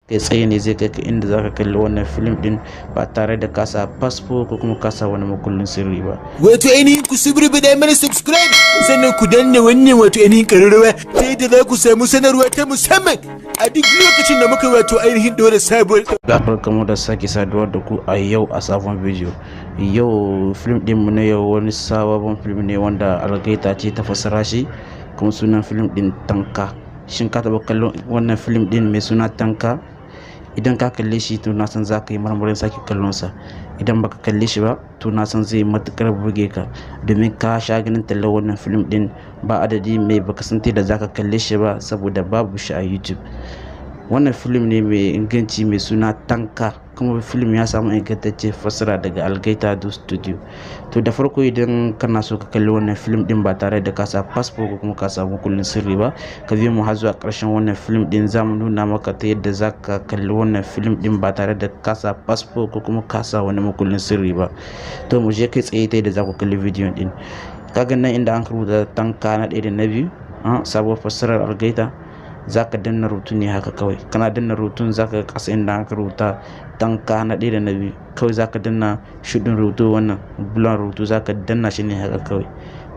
Kai tsaye ne zai kai ka inda zaka kalli wannan film din ba tare da kasa fasfo ko kuma kasa wani makullin sirri ba. Wato ainihin ku suburbuɗa mana subscribe, sannan ku danna wannan wato ainihin ƙararrawa, ta yadda za ku samu sanarwa ta musamman a duk lokacin da muka wato ainihin ɗora sabuwar. Barkamu da sake saduwa da ku a yau a sabon bidiyo. Yau film din mu na yau wani sabon film ne wanda Algaita ce ta fassara shi, kuma sunan film din Tanka. Shin ka taɓa kallon wannan film din mai suna Tanka? Idan ka kalle shi, to na san za ka yi marmarin sake kallon sa. Idan baka kalle shi ba, to na san zai matukar burge ka, domin ka sha ganin tallar wannan film din ba adadi, mai baka san da zaka kalle shi ba saboda babu shi a YouTube. Wannan film ne mai inganci mai suna Tanka, kuma film ya samu ingantacce fassara daga Algaita Do Studio. To, da farko, idan kana so ka kalli wannan film din ba tare da ka sa fasfo ko kuma ka samu kullun sirri ba, ka biyo mu har zuwa karshen wannan film din. Zamu nuna maka ta yadda za ka kalli wannan film din ba tare da ka sa fasfo ko kuma ka sa wani makullin sirri ba. To, mu je kai tsaye ta yadda za ku kalli bidiyon din. Kaga nan inda an rubuta Tanka na ɗaya da na biyu, sabuwar fassarar Algaita, za ka danna rubutun ne haka kawai. Kana danna rubutun, za ka ga ƙasa inda aka rubuta Tanka na ɗaya da na biyu. Kawai za ka danna shuɗin rubutu, wannan bulan rubutu, za ka danna shi ne haka kawai.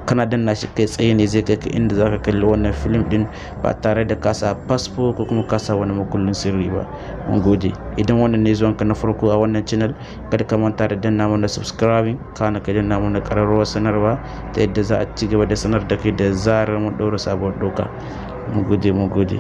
Kana danna shi, kai tsaye ne zai kai ka inda za ka kalli wannan film din ba tare da kasa fasfo ko kuma kasa wani makullin sirri ba. Mun gode. Idan wannan ne zuwanka na farko a wannan channel, kada ka manta da danna mana subscribing, kana ka danna mana ƙararrawar sanarwa, ta yadda za a ci gaba da sanar da kai da zarar mun ɗaura sabuwar doka. Mun gode, mun gode.